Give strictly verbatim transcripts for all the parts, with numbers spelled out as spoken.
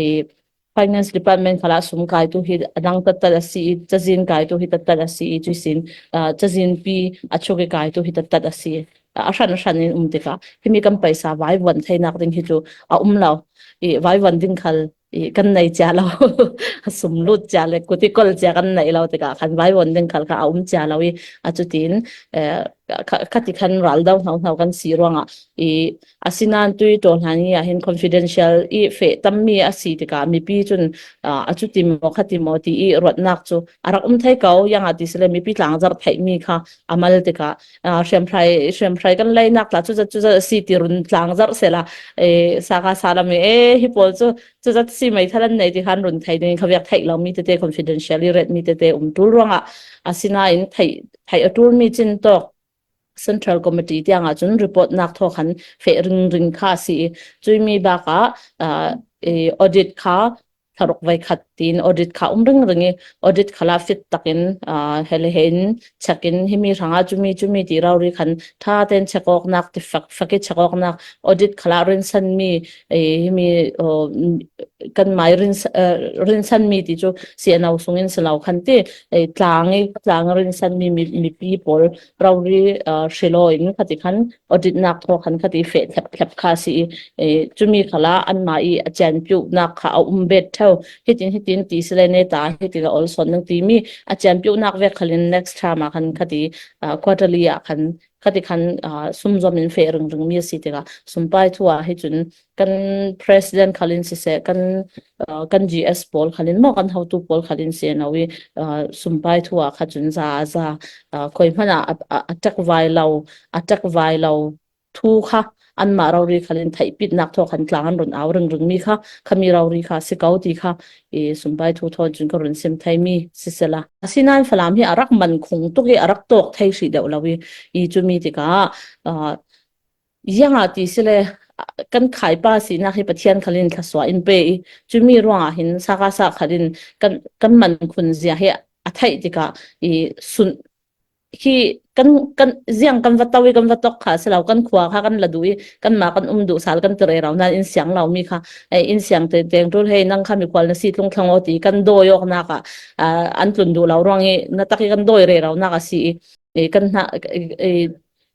i Finance Department khalah sum kaitu hi a dang tattat a si i, cazin kaitu hi tattat a si i, cuisin, ah, cazinpi a chuk i kaitu hi tattat a si. Ah, a hran a hran in um tikah, himi kan paisa vaivuan theinak ding hi cu a um lo. I vaivuan ding khal i kan nei cia lo. A sum lut cia le, kutikol cia kan nei lo tikah khan vaivuan ding khal kha a um cia lo i, a cutin, eh, kha, kha ti khan ral do hno hno kan si ruangah i, asinain tui ṭawhlan i ah hin confidential i feh tammi a si tikah mipi cun, ah, a cuti maw, khati maw ti i ruatnak cu a rak um thei ko, ziangah ti si le mipi tlangzarh theihmi kha a mal tikah, ah, hriamhrai, hriamhrai kan leinak tla cuzat, cuzat a si ti run tlangzarh sehla, eh, saka salam i, eh, hi pawl cu cuzat si mai thalan nei ti khan run thei ding kha viak theih lomi tete, confidential i retmi tete um ṭul ruangah asinain theih, theih a ṭulmi cin tawk Central Committee tiangah cun report nak thaw khan feh ringring kha a si i, cuimi bakah, ah, i audit kha thlaruk veikhat tiin audit kha um ringring i, audit khalah fit takin, ah, hele he in check in himi hrangah cumi, cumi ti rori khan ṭha tein check awknak, ti fak, fak i check awknak, audit khalah rinsanmi, eh, himi, oh, kan mai rin, eh, rinsanmi ti cu C N O sungin si lo khan ti, eh, tlang i, tlang rinsanmi mi, mipi pawl rori, eh, hrilaw in khati khan audit nak thaw khan khati feh thlep thlep kha a si i, eh, cumi khalah anmah i a cianpiuhnak kha a um bet ṭheu. Hitin, hitin ti si le neta, hitin a olsawn ding timi a cianpiuhnak vek khalin next term ah khan khati, ah, quarterly ah khan khati khan, ah, sum zuam in feh ringring mi a si tikah sumpai thu ah hi cun kan president khalin siseh, kan, ah, kan G S pawl khalin maw, kan hotu pawl khalin si a no i, ah, sumpai thu ah kha cun za, za, ah, koi hmanh ah a, a, a ṭek vai lo, a ṭek vai lo thu kha anmah rori khalin theihpitnak thaw khan tlang an run au ringring mi kha, khami rori kha si ko ti kha i sumpai thu thawn cun ka run sim thei mi sisela. Asinain Falam hi a rak man khung tuk i a rak tawk thei hrih deuh lo i, i cumi tikah, ah, ziangah ti si le, ah, kan khaipa sinak hi Pathian khalin thluasuah in pe i, cumi ruangah hin saka sa khalin kan, kan man khun zia hi a theih tikah i sun hi kan, kan ziang kan va to i kan va tok kha si lo, kan khua kha kan la duh i kanmah kan um duh sal kan ti rero nain in siang lo mi kha, eh, in siang teng teng ṭul hei nang kha mikhual na si tlung thlang aw ti kan dawi awknak ah, ah, an tlun duh lo ruang i na tak i kan dawi rero nak a si i, eh, kan hna, eh, eh,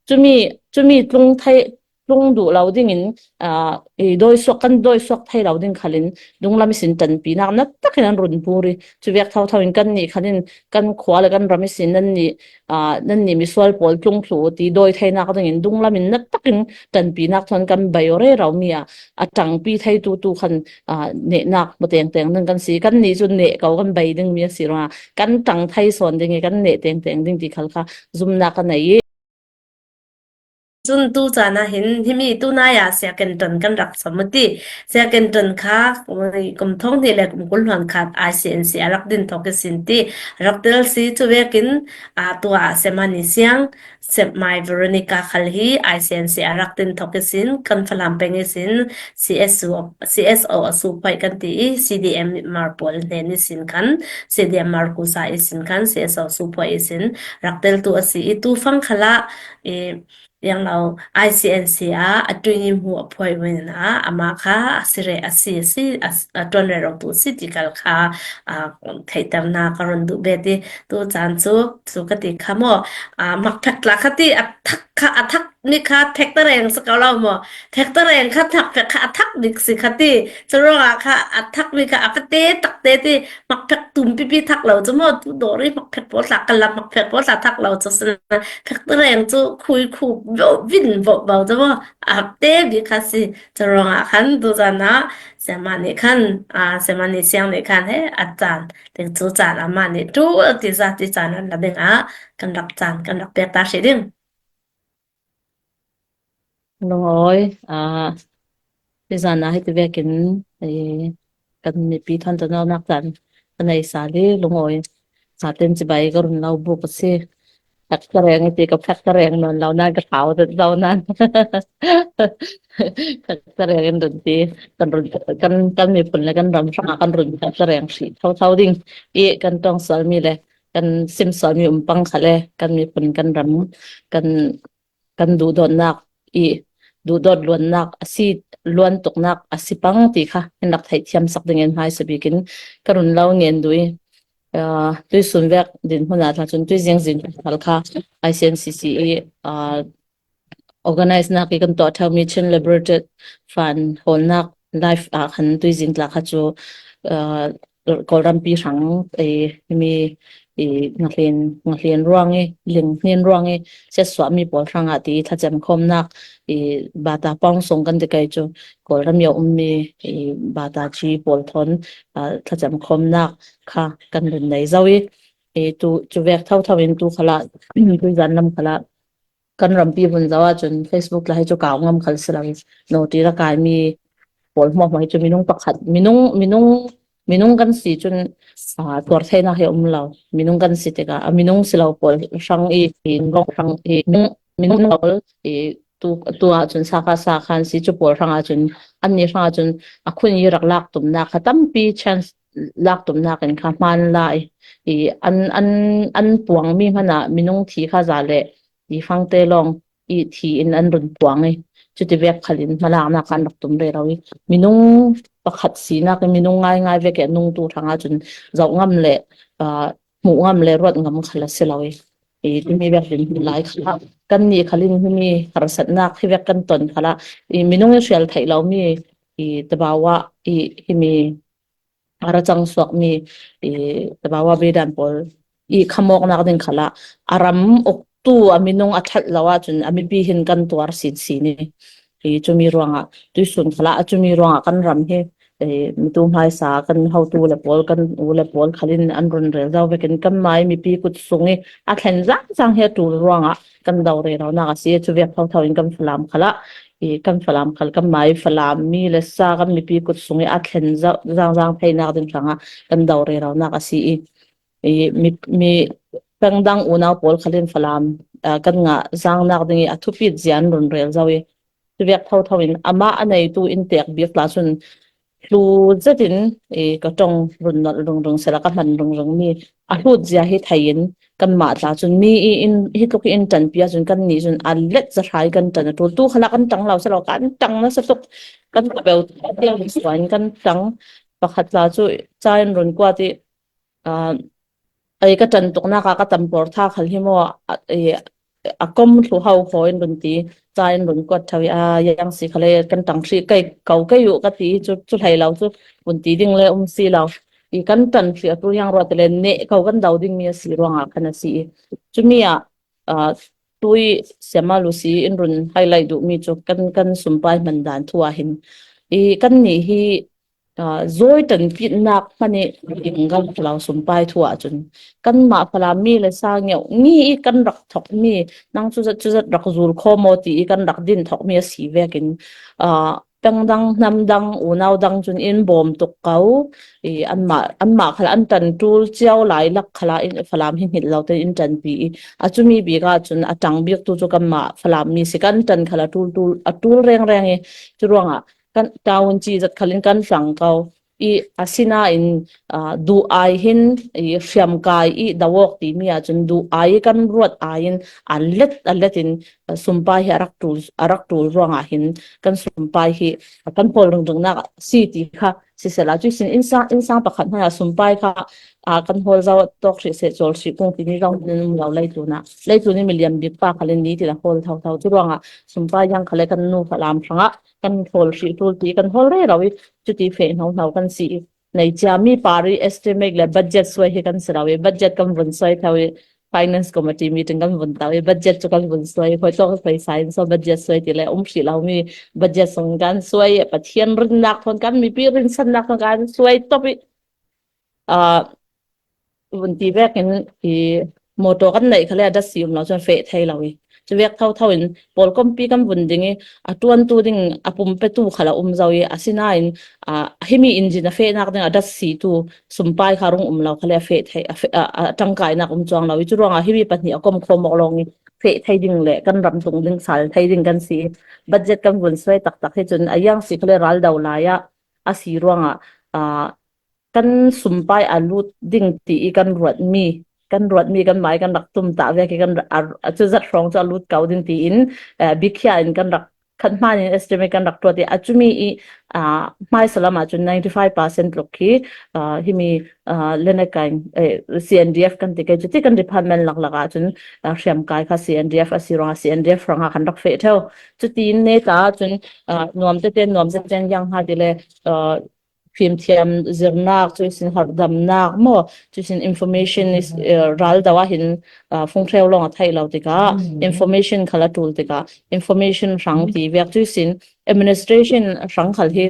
cumi, cumi tlung thei, tlung duh lo dingin, ah, i dawi suak, kan dawi suak thei lo ding khalin dunglam ihsin ṭanpinak na takin an run pur i, cu vek thotho in kannih khalin kan khua le kan ram ihsin nannih, ah, nannih misual pawl tlung thlu ti dawi theinak dingin dunglam in na takin ṭanpinak thawn kan bei aw rero mi ah a ṭangpi theitu tu khan, ah, nehnak hmu tengteng ding kan si. Kannih cu neh ko kan bei ding mi a si ruangah kan ṭang thei sawn ding i kan neh tengteng ding ti khal kha zumnak ka nei i. Cun tu caan ah hin himi tunai ah Sia Ken Ton kan rak sam u ti. Sia Ken Ton kha kum thong hnih le kum kul hluan khat I C N C a rak din thawk i sin ti. Rak tel si cu vekin, aa, tu ah Semani Siang, Sepmai Veronica khal hi I C N C a rak din thawk i sin, kan Falam peng i sin, C S O, C S O a suphuai kan ti i, C D M Marpawl hnen i sin khan, C D M Markusa i sin khan, C S O suphuai i sin, rak tel tu a si i, tu fang khalah, i, yang lo, I C N C a, a tuini hmu a phuai win a, ama kha, a si re, a si, a si, a, a tuan re rong tu si ti kal kha, a, theihternak ka run duh bet i, tu caan cu, cu ka ti kha maw, a, mak phek tla kha ti, a thak kha, a thak ni kha, thek ta reng si ko lo maw, thek ta reng kha, thak phek kha, a thak dik si kha ti, cu ruangah kha, a thak ni kha, a ka te tak te ti, mak phek tum pipi thak lo cu maw, tu dawr i mak phek pawl tla, ka lam mak phek pawl tla thak lo cu si na, phek ta reng cu khui khu vo, vin vo vo cu maw, a te bik kha si. Cu ruangah khan tu caan ah, Semani khan, aa, Semani Siang nih khan he a caan, ti cu caan amah nih tu ti za ti caan an la ding ah kan rak caan, kan rak pek ta hrih ding. Lungawi, aa, ti zan ah hiti vekin, eh, kan mipi thawn tawh nawlnak caan ka nei sal i, lungawi. Zaten cibai ka run lo buk a si. Phek ka reng i ti ka phek ka reng nawn lo nan ka thau zet lo nan. Phek ka reng in run ti. Kan run, kan, kan miphun le kan ram hrangah kan run phek ka reng hrih thotho ding. I kan ṭong sual mi le kan sim sual mi um pang kha le kan miphun kan ram kan kan duhdawtnak i duhdawt luannak a si, luantuknak a si pang ti kha in rak theihthiamsak dingin hmaisa bikin ka run lo ngen duh i, tuisun vek dinhmun ah tla cun tuizing zing khal kha I C N C C i organize nak i kan tuah ṭheu mi Chin Liberation Front hawlnak live ah khan tuizing tla kha cu Kawlrampi hrang i mi i ngahlen, ngahlen ruang i, ling hnin ruang i siatsuahmi pawl hrangah ti thlacam khawmnak i bata pawngsung kan ti kai cu Kawlram i a ummi i bata ci pawl thawn thlacam khawmnak kha kan run nei zo i, i tu, cu vek thotho in tu khalah, tuizan lam khalah kan rampi vun zo ahcun Facebook tla hi cu kau ngam khal si lo i, noti ra kaimi pawl hmuahhmuah hi cu minung pakhat, minung, minung, minung kan si cun tuar theinak hi a um lo. Minung kan si tikah a minung si lo pawl hrang i, i ngawng hrang i, minung, minung pawl i tu, tu ahcun sakha sakhan si cu pawl hrang ahcun annih hrang ahcun a khun i rak lak tumnak kha tampi chance lak tumnak in kha hmaan la i, i an, an, an puangmi hmanh ah minung thi kha za le i fangte lawng i thi in an run puang i, cuti vek khal in hmalaknak kha an rak tum rero i, minung pakhat sinak i minung ngaingai vek i a nungtu hrang ahcun zoh ngam le, aa, hmuh ngam le ruat ngam khal a si lo i, i timi vek din lai kha kannih khal in himi harsatnak hi vek kan ton khalah i minung i hrial theih lomi i tabawa i himi a ra cang suakmi i tabawa bedan pawl i khamawknak ding khalah a ram uktu a minung a ṭhat lo ahcun a mipi hin kan tuar sinsin i, i cumi ruangah tuisun khalah a cumi ruangah kan ram hi, i mitu hmaisa kan hotu le pawl, kan u le pawl khal in an run rel zo vekin kanmah i mipi kut sung i a thlen zangzang hi a ṭul ruangah kan do reronak a si. Cu vek thotho in kan Falam khalah i kan Falam khal kanmah i Falam mi le sa kan mipi kut sung i a thlen zangzang theinak ding hrangah kan do reronak a si i, i mi, mi pengdang unau pawl khal in Falam, aa, kan ngah zangnak ding i a thupit zia an run rel zo i, cu vek thotho in amah a neitu in tek bik tla cun hlu zetin i ka ṭong run nolh ringring sila ka hman ringring mi a hlut zia hi thei in kanmah tla cun mi i in, hi tluk i in ṭanpi ahcun kannih cun a let zahra i kan ṭan a ṭul. Tu khalah kan ṭang lo si lo, kan ṭang nasa tuk, kan ka beu tiang sual in kan ṭang. Pakhat tla cu ca in run kuat i, aa, ei ka ṭan tuknak ah ka tampor tha khal hi maw, a, i, a kom thlu ho haw in run ti, ca in run kuat ṭheu i, a yang si khal e kan ṭang hrih kei ko kei uh ka ti i cu, cu hlei lo cu vun ti ding le um si lo. I kan ṭan hrih a ṭul yang ruat le neh ko kan do dingmi a si ruangah khan a si i, cumi ah, aa, tui Siama Lucy in run highlight duhmi cu kan, kan sumpai hman dan thu ah hin i kannih hi, aa, zawi ṭanpinak hmanh i ding kan Falam sumpai thu ahcun kanmah Falam mi le sa ngeuh ngi i kan rak thokmi, nang cuzat cuzat rak zul kho maw ti i kan rak din thokmi a si vekin, aa, pengdang, hnamdang, unau dang cun in bawm tuk ko i, anmah, anmah khal an ṭan ṭul cio lai lak khalah in Falam hi hngilh lo tein in ṭanpi i, a cumi bik ahcun a ṭang bik tu cu kanmah Falam mi si, kan ṭan khal a ṭul ṭul, a ṭul rengreng i, cu ruangah kan taun ci zat khal in kan ṭang ko i, asinain, aa, duh ai hin i hriamkai i do awk timi ahcun duh ai i kan ruat ai in a let, a let in, aa, sumpai hi a rak ṭul, a rak ṭul ruangah hin kan sumpai hi kan hawl ringringnak a si ti kha sisela, cuihsin innsang, innsang pakhat hmanh ah sumpai kha, aa, kan hawl zo tawk hrih seh, cawl hrih kung timi zong in um lo. Leitlun ah, leitlun i milian bik pa khal in nitin a hawl thotho. Cu ruangah sumpai yang khal le kan nu Falam hrangah kan hawl hrih ṭul ti kan hawl rero i, cuti feh hno hno kan si i, nei cia mi pari estimate le budget suai hi kan si lo i, budget kan vun suai tho i, finance committee meeting kan vun tau i, budget cu kan vun suai i, khuai tawk i, khuai sa in so budget suai ti le um hrih lo mi budget sung kan suai i, Pathian rinnak thawn kan mipi rinsannak thawn kan suai top i, aa, vun ti vekin i motor kan neih khal le a dat si um lo cun feh thei lo i, cu vek thotho in pawlkompi kan vun ding i, a ṭuantu ding a pumpetu khal a um zo i, asinain, aa, himi engine a fehnak ding a dat situ sumpai kha rung um lo khal le a feh thei, a feh, a, a ṭangkainak um cuang lo i, cu ruangah himi pahnih a kom khawm awk lawng i feh thei ding le kan ram tung ding sal thei ding kan si i, budget kan vun suai taktak hi cun a yang si khal le ral do lai ah a si ruangah, aa, kan sumpai a lut ding ti i kan ruatmi, kan ruatmi kanmah i kan rak tum ta vek i kan ra-, a, a cuzat hrawng cu a lut ko ding tiin, eh, bikhia in kan rak khat hmanin estimate kan rak tuat i, a cumi i, aa, hmaisa lamah cun ninety five percent luk hi, aa, himi, aa, lenekai, eh, C N D F kan ti kei cu ti kan department laklak ah cun, aa, hriamkai kha C N D F a si ruangah C N D F hrangah kan rak feh ṭheu. Cutiin neta cun, aa, nuam tete, nuam tete yang ha ti le, aa, fimthiam zirnak, cuisin harhdamnak maw, cuisin information is, eh, ral do ah hin, ah, funghreu lawng a theih lo tikah, information khal a ṭul tikah, information hrang ti vek, cuisin administration hrang khal hi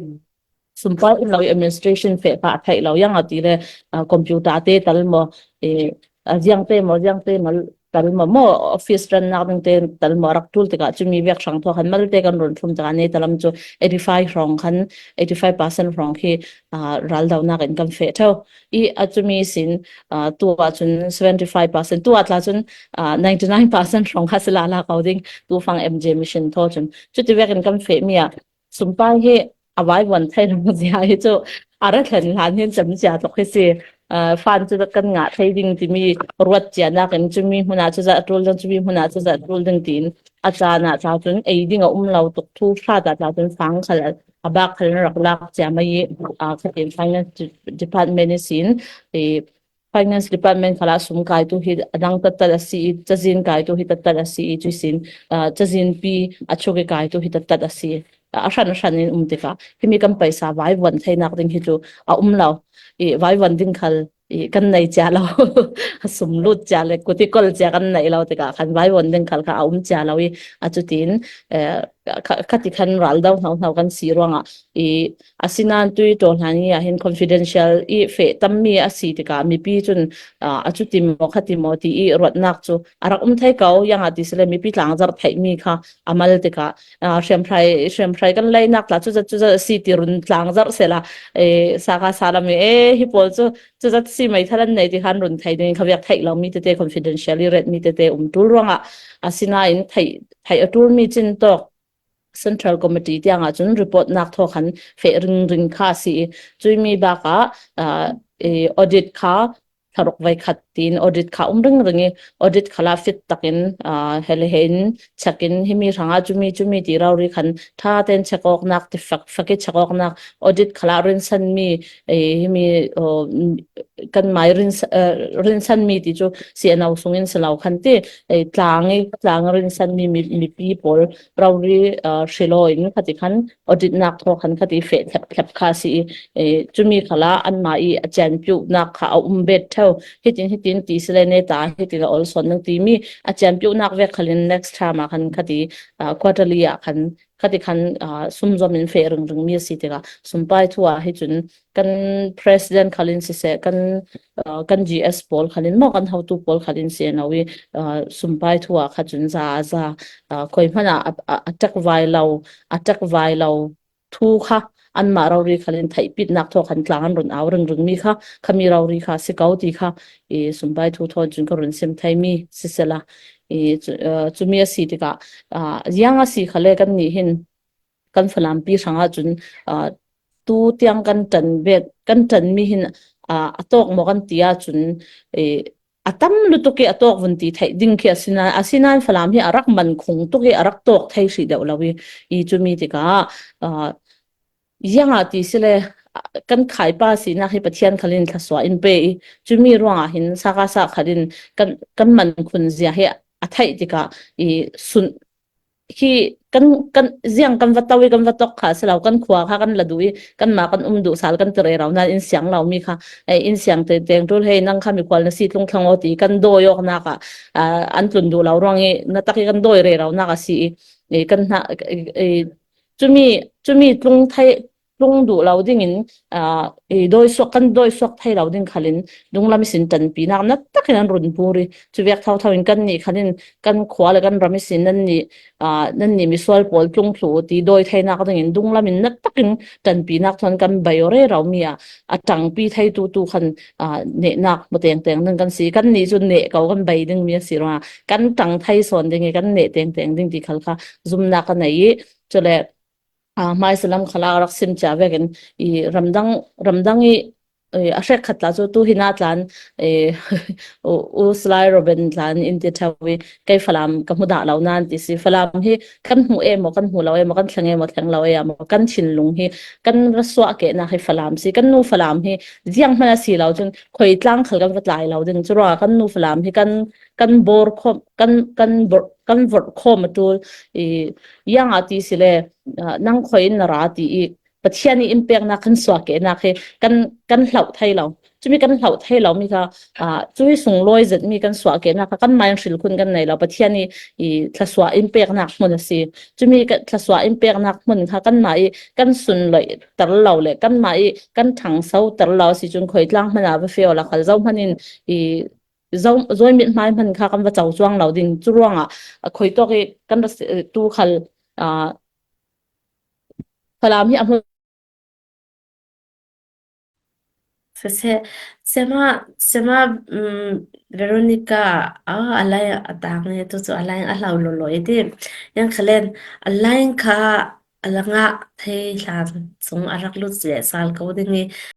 sumpai um lo i administration feh pah a theih lo, yang a ti le, ah, computer te tal maw, eh, ah, ziangte maw, ziangte maw, tal maw, maw office rannak dingte tal maw a rak ṭul tikah cumi vek hrang thawk khan malte kan run thum tikah neta lam cu eighty five hrawng khan, eighty five percent hrawng khi, aa, raldonak in kan feh ṭheu. I a cumi sin, aa, tu ah cun seventy five percent, tu ah tla cun, aa, ninety nine percent hrawng kha si lala ko ding, tu fang M J mission thaw cun. Cuti vekin kan fehmi ah sumpai hi a vaivuan thei lo zia hi cu a ra thlen hlan hin cem cia tuk hi si. Aa, fan cu kan ngah thei ding timi ruat cia nakin cumi hmun ah cuzah a ṭul ding, cumi hmun ah cuzah a ṭul ding tiin a caan ah tla cun ei ding a um lo tuk thu hrat ah tla cun fang khal a bak khal in rak lak cia mai i, aa, khatin finance de-, department ihsin, i finance department khalah sum kaitu hi a dang tattat a si i, cazin kaitu hi tattat a si i, cuisin, aa, cazin pi a chuk i kaitu hi tattat a si. A hran a hran in um tikah himi kan paisa vaivuan theinak ding hi cu a um lo. I vaivuan ding khal i kan nei cia lo. Sum lut cia le kuti kol cia kan nei lo tikah khan vaivuan ding khal kha a um cia lo i a cutin, eh, kha, khati khan ral do hno hno kan si ruangah i asinain tui ṭaw hlan i ah hin confidential i feh tammi a si tikah mipi cun, ah, a cuti maw khati maw ti i ruatnak cu a rak um thei ko, yang a ti si le mipi tlangzarh theihmi kha a mal tikah, ah, hriamhrai, hriamhrai kan leinak tla cuzat, cuzat a si ti run tlangzarh sehla, eh, saka sa lam i, eh, hi pawl cu cuzat si mai thalan nei ti khan run thei ding kha vek theih lo mi tete confidential i ret mi tete um ṭul ruangah asinain theih, theih a ṭul mi cin tawk Central Committee tiang ah cun report nak thaw khan feh ringring kha a si i, cuimi bak ah, ah, eh, audit kha thlaruk veikhat tiin audit kha um ringring i, audit khalah fit takin, aa, hel he in check in himi hrangah cumi, cumi ti rori khan ṭha tein check awknak, ti fak, fak i check awknak, audit khalah rinsanmi, eh, himi, aw, kan mai rin, eh, rinsanmi ti cu C N O sungin si lo khan ti, eh, tlang i, tlang rinsanmi mi, mipi pawl rori, aa, hrilaw in khati khan audit nak thaw khan khati feh thlep thlep kha a si i, eh, cumi khalah anmah i a cianpiuhnak kha a um bet ṭheu. Hitin, hitin ti si le neta, hitin a olsawn ding timi a cianpiuhnak vek khalin next term ah khan khati, ah, quarterly ah khan khati khan, ah, sum zuam in feh ringring mi a si tikah sumpai thu ah hi cun kan president khalin siseh, kan, ah, kan G S pawl khalin maw, kan hotu pawl khalin si a no i, ah, sumpai thu ah kha cun za, za, ah, koi hmanh ah a, a, a ṭek vai lo, a ṭek vai lo thu kha anmah rori khalin theihpitnak thaw khan tlang an run au ringring mi kha, khami rori kha si ko ti kha i sumpai thu thawn cun ka run sim thei mi sisela, i cu, ah, cumi a si tikah, ah, ziang a si khale kan nih hin kan Falampi hrangah cun, aa, tu tiang kan ṭan bet, kan ṭanmi hin, aa, a tawk maw kan ti ahcun, eh, a tam lutuk i a tawk vun ti theih ding khi a si nain, a si nain Falam hi a rak man khung tuk i a rak tawk thei hrih deuh lo i, i cumi tikah, aa, ziangah ti si le, aa, kan khaipa sinak hi Pathian khalin thluasuah in pe i, cumi ruangah hin saka sa khalin kan, kan man khun zia hi a theih tikah i sun, khi kan, kan ziang kan va to i kan va tawk kha si lo, kan khua kha kan la duh i kanmah kan um duh sal kan ti rero nain in siang lo mi kha, eh, in siang teng teng ṭul, hei, nang kha mikhual na si tlung thlang aw ti kan dawi awknak ah, ah, an tlun duh lo ruang i na tak i kan dawi rero nak a si i, eh, kan hna, eh, eh, cumi, cumi tlung thei, tlung duh lo dingin, aa, i dawi suak, kan dawi suak thei lo ding khalin dunglam ihsin ṭanpinak na takin an run pur i, cu vek thotho in kannih khalin kan khua le kan ram ihsin nannih, aa, nannih misual pawl tlung thluh ti dawi theinak dingin dunglam in na takin ṭanpinak thawn kan bei aw rero mi ah a ṭangpi theitu tu khan, aa, nehnak maw tengteng ding kan si. Kannih cu neh ko kan bei ding mi a si ruangah kan ṭang thei sawn ding i kan neh tengteng ding ti khal kha zumnak ka nei i, cule aa, hmaisa lam khalah rak sim cia vekin i ramdang, ramdang i eh, a hrek khat tla chu tu hi na tlan, eh, u, u Salai Robin tlan in ti thau i, kei Falam ka hmu dah lo nan ti si. Falam hi kan hmu em maw, kan hmu lo em maw, kan thleng em maw, thleng lo em maw, kan thinlung hi, kan va suah kehna hi Falam si. Kan nu Falam hi ziang hman a si lo chun khoi tlang khal kan va tlai lo ding. Churuangah kan nu Falam hi kan, kan bor khawm, kan, kan bor, kan vorh khawm a tul i, iang a ti si le, ah, nang khoi in na ra ti i, Pathian i in peknak kan suah kehnak hi kan, kan hlauh thei lo. Cumi kan hlauh thei lo mi kha, ah, cui sunglawi zet mi kan suah kehnak kha kanmah in hrilkhun kan nei lo. Pathian i, i thluasuah in peknak hmun a si. Cumi ka, thluasuah in peknak hmun kha kanmah i kan sunloih ter lo le kanmah i kan ṭhangso ter lo a si chun khoi tlang hmana va feh awla khal zo hmanin i zo, zawi mit hmai hman kha kan va co cuang lo ding. Churuangah, a, khoi tawk i kan va si, tu khal, ah, Falam hi a hmun Sese, sema, sema, mm, Veronica, ah, a lai a tang e, tu chu a lai a hlau lo lo e ti. Yang khalen, a lai kha a langa thei hlan chung a rak lut le sal ko ding i,